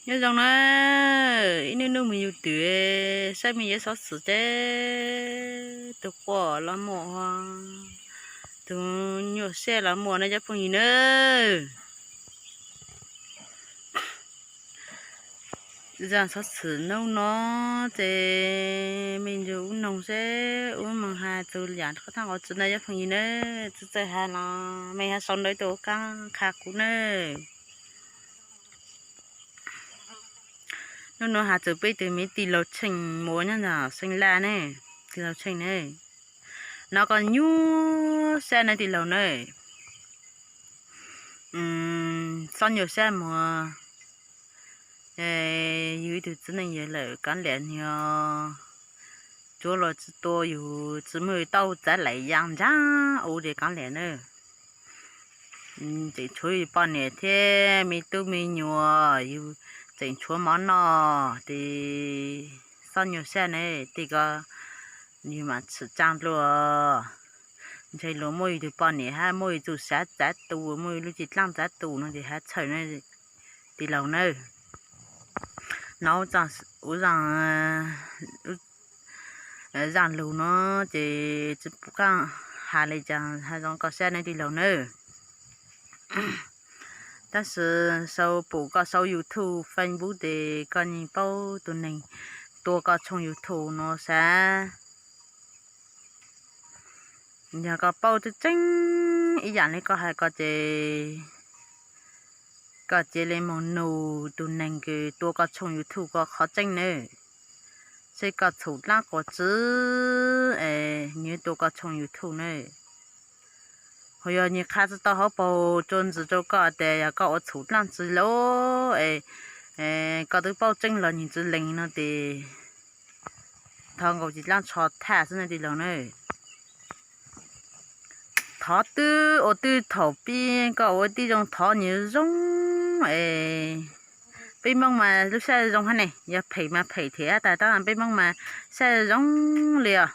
Nyob zoo na, ib hnub hnub mus yug twm, saib me yuav xov xwm teb tus quaj los muaj, tus nyuaj siab los muaj na cov phooj ywg na. Zaj xov xwm hnub no ces me ntsis ub noog seb ub moog has txug yam qhov thaaj qhov txwv na cov phooj ywg na, tsi txawj has los mej ho sau ntawv tuaj ua kaab qha kuv na. Hnub no has txug peb tug me tij laug Tsheej Muas nyob ntawm Xeem Laj ne, tij laug Tsheej ne, nov koj nyuaj sab na tij laug na, xob nyuaj sab muag. Yug ib tug txiv neej yawg lawm kav liam nws tsuav los tsi tua yug, tsi muaj tau txav laim yaa ntsab ua ces kav liam na. Tseem tshuav yug poj niam thiab me tub me nyuam, yug tseem tshuav mov noj ces xob nyuaj sab ne, tej ko yug mam txhim tsaa dlua. Ntshe luag muaj yug tug poj niam hab muaj yug txuj sav txav tu, muaj yug lub cev dlaab txav tu no ces has txhawm na tij laug na. Nov ua zaaj lug no ces tsi pum qaab has le caag has zoo koj sab na tij laug na. Tab sis sau pum koj sau YouTube, Facebook tes koj yeej paub tug neeg tua koj tshooj YouTube no sav. Yog koj paub tseeb tseeb ib yaam le koj has ko ces koj cia li moog nug tug neeg kws tua koj tshooj YouTube ko qhov tseeb nawb, seb koj txhum dlaab quas tsi es nws yuav tua koj tshooj YouTube nawb. Ho yog nws qha tsi tau hauv paug tsua ntxiv rua koj tes yog koj ua txhum dlaab tsi lawm es koj twb paub tseeb los nws tsi lees no tes thov nkaus cev dlaab tsho thaj xwb na tij laug na. Thov twb ua twb thaum pib koj ua tib zoo thov nws zoo es peb Moob mas lub sab zoo hab ne, yog phem mas phem thiab tas tab peb Moob mas sab zoo li os.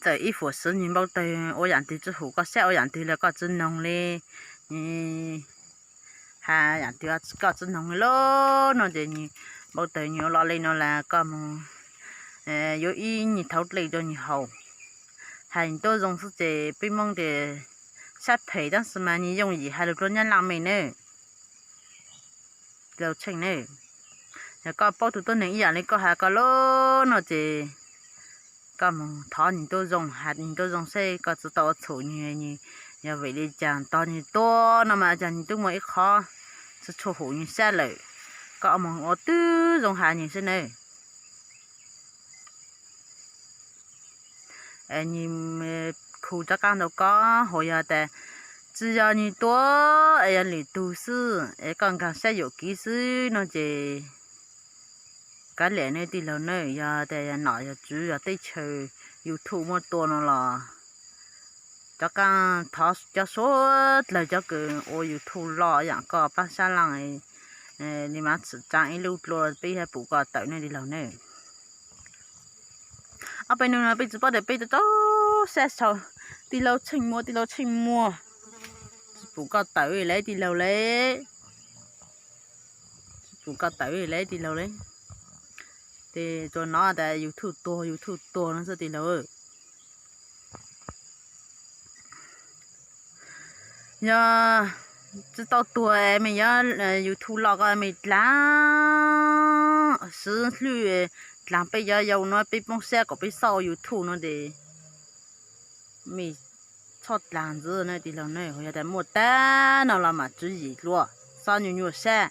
Txawm ib fuam xwv nws npau tawg ua yaam twg tsi hum koj sab ua yaam twg los koj tsi noog li, has yaam twg koj tsi noog li lauj no ces nws npau tawg nws ua lo li no las koj moog yuav ib nyuag thauv dlej rua nws haus, has nws tuab zoo xwb ces peb Moob tias sab phem tab sis mas nws yooj yim has lug dlua nyab laaj mej nawb. Laug Tsheej ne, yog koj paub tug tuab neeg ib yaam li koj has ko lauj no ces koj moog thov nws tuab zoo, has nws tuab zoo seb koj tsi tau ua txhum nws, yog vim li caag tog nws tuab no mas caag nws twb muaj ib qhov tsi tshua hum nws sab lawm, koj moog ua twb zoo has nws seb nawb. Nws khu rov qaab ntau koj, hos yog tas tsi yog nws tuab es yog lwm tug xwb es koj nkaag sab yuam kev xwb no ces kav liam nawb tij laug nawb. Yog tas yog nom yog tswv yog teb chaws YouTube muab tua no los rov qaab thov cov suav dlawg cov kws ua YouTube loj yaam koj paab sab laaj li mas txhim tsaa ib lub dlua peb yuav pum koj tawm nawb tij laug nawb. Ob peb nub no peb tsi paub tas peb tau tau sab sau tij laug Tsheej Muas, tij laug Tsheej Muas, tsi pum koj tawm lawm tij laug le, tsi pum koj tawm lawm tij laug le. Ces tsuas nov tas YouTube tuag YouTube tuag no xwb tij laug. Yog tsi tau tuag mej yuav YouTube loj ko mej dlaag siv hlwb dlaag peb cov yau no peb poob sab kom peb xauj YouTube no tes mej txhob dlaag ntxiv na tij laug na. Yog tas muaj tag no los mam tswv yim dlua, xob nyuaj nyuaj sab.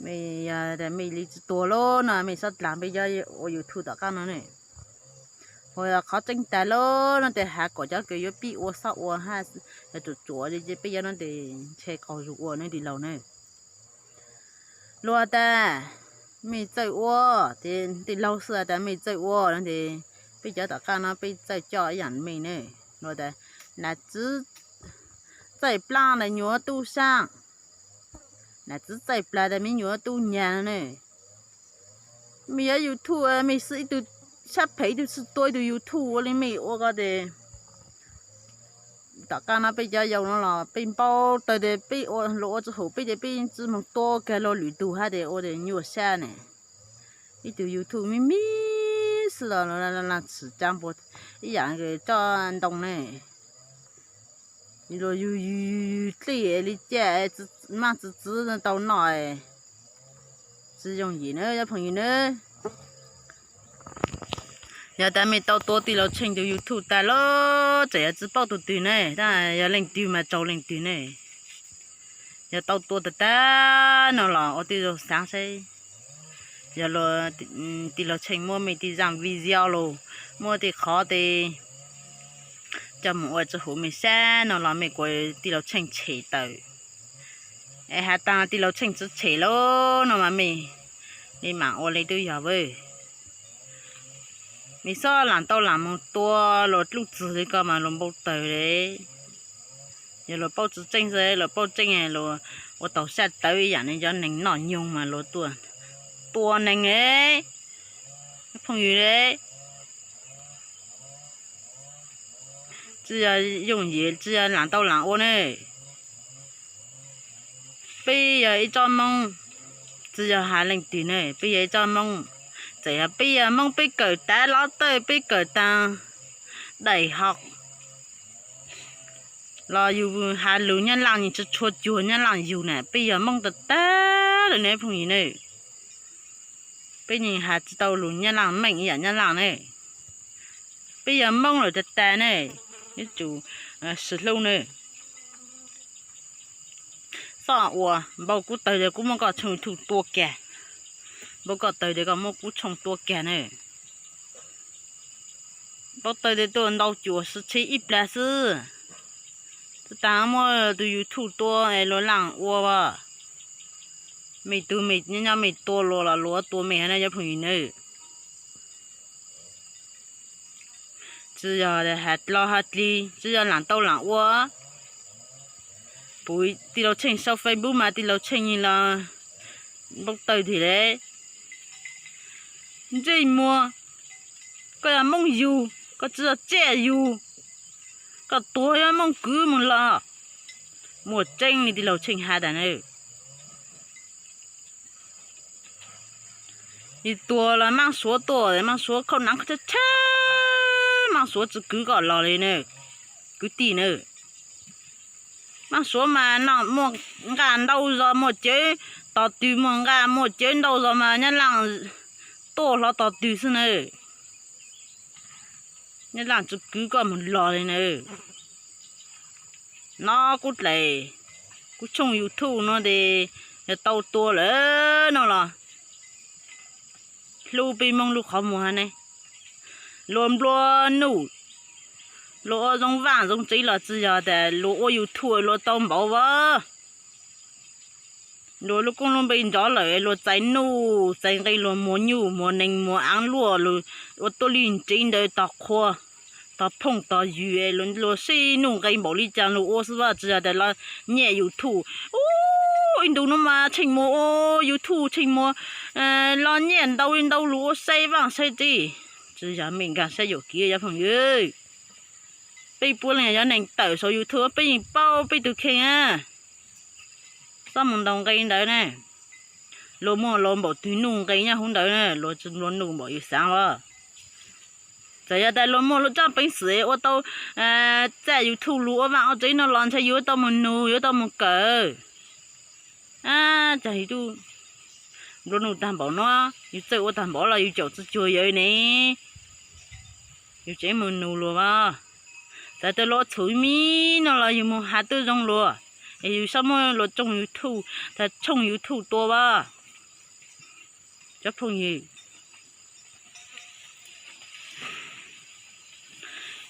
Mej yog tas mej li tsi tuag lauj no mej xob dlaag peb cov ua YouTube tom qab no ne. Hos yog qhov tseeb tas lauj no tes has kom cov kws yuav pib ua xob ua hab, yog tsuam tsuam li ces peb cov no tes ntshe qaug zug ua ne tij laug ne. Luag tas mej txawj ua, ces tij laug xwb tas mej txawj ua no tes peb cov tom qab no peb txawj coj ib yaam mej ne. Luag tas nam txiv txawj plaab tas nyuam tub saab, nam txiv txawj plag tas me nyuam tub nyag no ne. Mej yuav YouTube mej xwb ib tug sab phem ib tug tsi tua ib tug YouTube ua li mej ua ko tes Tom qab no peb cov yau no los peb npau taws tias peb ua luag ua tsis haum peb ces peb tsis moog tua kiag luag lwm tug hab tias ua tias nyuaj sab ne. Ib tug YouTube me me xwb los laag tshwm caa npua ib yaam coj ntoo ne. Luag yug yug yug dlej li ca, maaj txwv txwv tau noj, tsis yooj yim na cov phooj ywg na. Yog tas mej tau tua tij laug Tsheej tus YouTube tag lawm, tseem yuav tsis paub tus twg ne, tab yog leej twg mas tsaug leej twg ne. Yog tau tua tag tag no los ua tij laug xaav saib, yog luag tij laug Tsheej muab mej tej zaaj video los muab tej qhov tej coj moog ua tsis haum mej sab no los mej kuas tij laug Tsheej tshem tawm. Es has tas tij laug Tsheej tsis tshem lawm no mas mej li maam ua li tub yog vwj. Mej xob laam tau laam moog tua luag luj txwg li ko mas luag npau tawg li. Yog luag paub tsis tseeb xwb, luag paub tseeb luag ua tau sab tawv ib yaam ne, cov neeg noj nyoog mas luag tuaj tua neeg e, phooj ywg e. Tsis yog yooj yim, tsis yog laam tau laam ua ne. Peb yog ib tsob Moob, tsis yog has leej twg ne, peb yog ib tsob Moob. Txawm yog peb yog Moob peb kawm tav lov tawj, peb kawm taag daim hov los yug has lug Nyab Laaj yeej tsis tshua cuag Nyab Laaj yug na, peb yog Moob tag tag lawm ne phooj ywg ne. Peb yeej has tsis tau lug Nyab Laaj meej ib yaam Nyab Laaj ne. Peb yog Moob lawm tag tag ne, yuav tsum sib hlub ne. Xob ua npau kuv tawg tias kuv muab koj tshooj YouTube tua kiag, npau koj tawg tias koj muab kuv tshooj tua kiag ne. Npau tawg tias tuaj ntau cuam sib tsheb ib plag xwb, tsis tas muab tus YouTube tua es luag laaj ua. Mej tug mej nyob nyob mej tua luag los luag tua mej hab na cov phooj ywg nawb. Tsis yog has lo has dlig, tsis yog laam tau laam ua. Pum tij laug Tsheej sau Facebook mas tij laug Tsheej los npau tawg tiag le. Ntsej muag, koj yog Moob yug, koj tsis yog tsiaj yug, koj tuag yuav Moob kwv mus los. Muaj tseeb li tij laug Tsheej has tas na. Yus tuag los Maab Suav tuaj, Maab Suav khauj naav qhov tshab tshab, Maab Suav tsis kwv koj los li na, kwv tij na. Maab Suav mas no muaj nqaj ntau zog muaj cawv, tog twg muaj nqaj muaj cawv ntau zog mas Nyab Laaj tuaj hlo tog twg xwb na. Nyab Laaj tsis kwv koj mus los li na. No kuv dlaim kuv tshooj YouTube no tes yog tau tua lawm no los hlub peb Moob lub qhov muag ne. Luag nplua nuj, luag ua zoo vaaj zoo tsev los tsis yog tas luag ua YouTube luag tau npaum as. Luag lub koob lub npe nrov lawm luag txais nuj txais nqe, luag muag nyuj muag nees muag aav luaj, luag ua tuab li ntsev ntawd tog qhua tog phooj tog ywg, luag sib nuj nqe npaum li cas luag ua xwb, tsis yog tas los nyiaj YouTube. Ub, ib ntus no mas Tsheej Muas ua YouTube, Tsheej Muas los nyiaj ntau li ntau, luag ua sai vaaj sai tsev. Tsis yog mej nkaag saib yuam kev cov phooj ywg. Peb puab leej yog neeg tawm saum YouTube peb yeej paub peb tug kheej a. Xob mus ntaus nqe ntawd na. Luag muaj luag npaum twg nuj nqe nyob huv ntawd na, luag tsis nplua nuj npaum yus xaav as. Txawm yog tas luag muaj luag tsob peev xwm ua tau txaj YouTube lug ua vaaj ua tsev no los ntshe yus yuav tau mus nug, yuav tau mus kawm. Cas yus nplua nuj tag npaum no, yus txawj ua tag npaum los yus caum tsis cuag yawg ne, yus tseem mus nug luag as. Txawm tas luag txhum mi no los yus mus has tuaj zoo luag, es yus xob muab luag tshooj YouTube, tas tshooj YouTube tua as. Cov phooj ywg,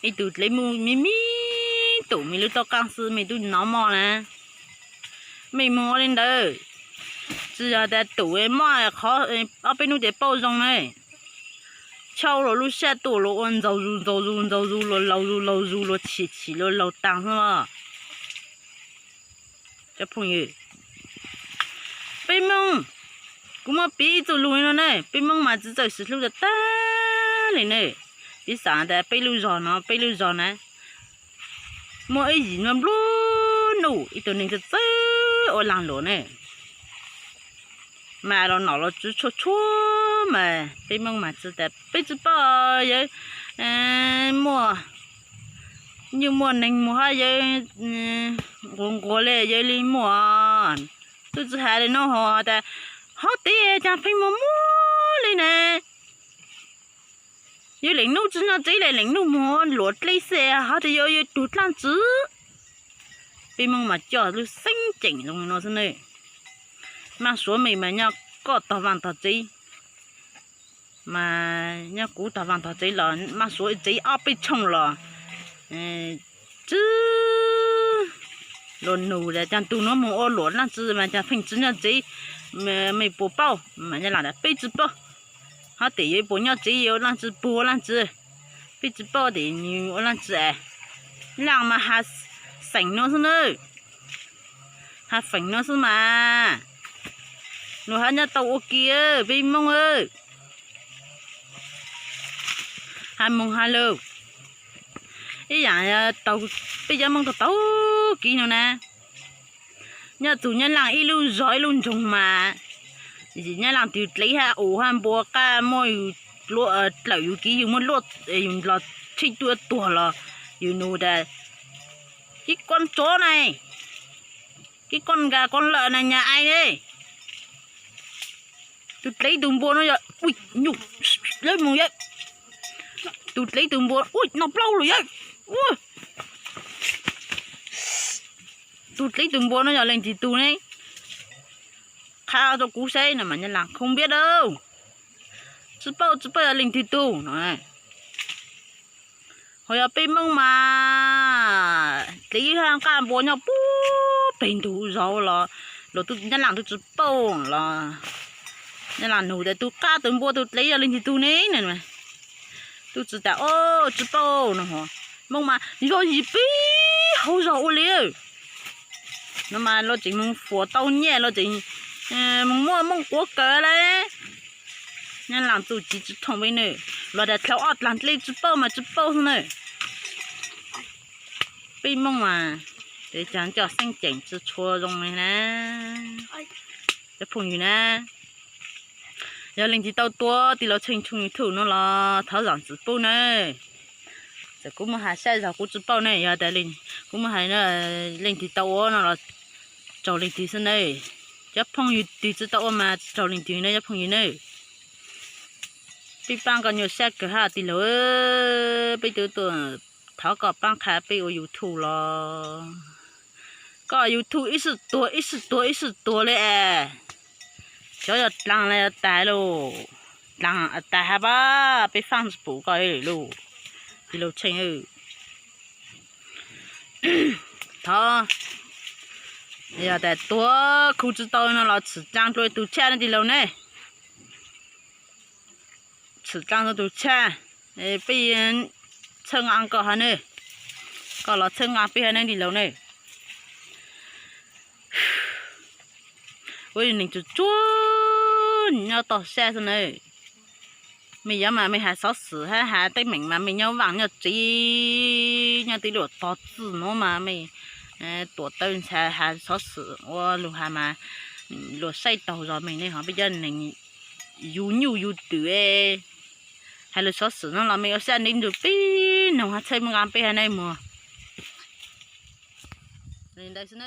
ib tug dlev muj me me tum mej lub toj qaab xwb mej tub nov moj na. Mej mus ua li ntawd, tsis yog tas tum moj qhov ob peb nub tes pauj zoo na. Chau luag lub sab tuaj luag ua ntxaug zus ntxaug zus ntxaug zus, luag laug zus laug zus, luag chim chim luag laug taag xwb los. Cov phooj ywg, peb Moob, kuv muab piv ib txuj lug li no ne, peb Moob mas tsis txawj sib hlub tag tag li ne. Piv xam tas peb lub zog no, peb lub zog na, Muaj ib yim nplua nuj ib tug neeg txawj txawj ua lag luam ne, mas los nom los tswv tshua tshua, mas peb Hmoob mas txawm tas peb tsis paub yawg muaj, yawg muaj neeg mus hab yawg nquag nquag li yawg li muaj. Twb tsis has li no ho tas, hov tias cas pheej muaj muaj li ne. Yawg leej nub tsis nyob tsev li, leej nub mus luam dlej xwb, hov tias yawg yawg tug dlaab tsi. Peb Hmoob mas coj lub xeeb ceem zoo li no xwb ne. Maj Suav mej mas nyob koj tog vaaj tog tsev, mas nyob kuv tog vaaj tog tsev los Maj Suav tsev ob peb tshooj los tsis luag nug tas cas tug nuav mus ua luam dlaab tsi mas cas pheej tsis nyob tsev, mej puas paub? Mas Nyab Laaj tas peb tsis paub. Hov tias yawg puas nyob tsev, yawg ua dlaab tsi, puag ua dlaab tsi, peb tsis paub tias nws ua dlaab tsi. Nyab Laaj mas has xeem no xwb na, has feem no xwb mas. Luag hab nyob tau ua ke, peb Moob, has moog has lawm. Ib yaam peb cov Moob tau tau kev no na, nyob txug Nyab Laaj ib lub zog ib lub ntsoog mas, Nyab Laaj twg dlev hab ua hab npua qab muab yug dlawm yug kev, yug muab luaj, yug los tsheb tuaj tuag los yug nug tas, kib koj tsov na, kib koj nkaag koj lawm na nyaj ai ne. Tug dlev tug npua no yog, ui, nyuj, lawv moog yawg. Tug dlev tug npua, ui, noj plaub lug yawg. Tug dlev tug npua no yog leej twg tug ne? Qha rua kuv saib no mas Nyab Laaj không biết đâu. Tsis paub, tsis paub yog leej twg tug no. Ho yog peb Moob mas dlev hab nqaj npua nyob puag peg ntug zog los, los Nyab Laaj tub tsis paub los, Nyab Laaj nug tas tug qab tug npua tug dlev yog leej twg tug ne? Tub tsis tas, o, tsis paub no. Moob mas yog yim peb hauv zog ua li no mas los tseem moog fuam tau nyaj los tseem moog muaj Moob quav kawg lawm. Nyab Laaj txuj ci tsis thooj peb ne, los tas dlhau ob dlaag dlej tsis paub mas tsis paub xwb na. Peb Moob mas, tes caag coj xeeb ceem tsis tshua zoo li na. Cov phooj ywg na, yog leej twg tau tua tij laug Tsheej tshooj YouTube no los thov zaam txim pub na. Txawm kuv muaj has sab zog kuv tsis paub ne, yog tas kuv muaj has, leej twg tau ua no los raug leej twg xwb na. Cov phooj ywg twg tsis tau ua mas raug leej twg na cov phooj ywg na. Peb paab koj nyuaj sab kawg hab tij laug, peb tub tuaj thov koj paab qha peb ua YouTube los koj YouTube ib sij tuag ib sij tuag ib sij tuag li es, xyov yog dlaag los tag lauj. Dlaag tag hab pab peb faaj tsis pum koj lauj, tij laug Tsheej. Thov, yog tas tuag khu tsis tau no los txhim dlaag rua tug tshaj ne tij laug ne. Txhim dlaag rua tug tshaj, peb txhawb nqaa koj hab ne, koj los txhawb nqaa peb hab ne tij laug ne. Ua neeg tsuag tsuag nyob toj sab xwb na. Mej yuav mas mej has xov xwm hab has teeb meem mas mej nyob vaaj nyob tsev, nyob tij luam tog txwj nuav mas mej tuam tawv ntshav has xov xwm ua lug has mas luag saib taug zog mej ne, ho peb cov neeg yug nyuj yug twm has lug xov xwm no los mej ua sab ntev ntsug peb noog hab txhawb nqaa peb hab ne mog. Li ntawd xwb na.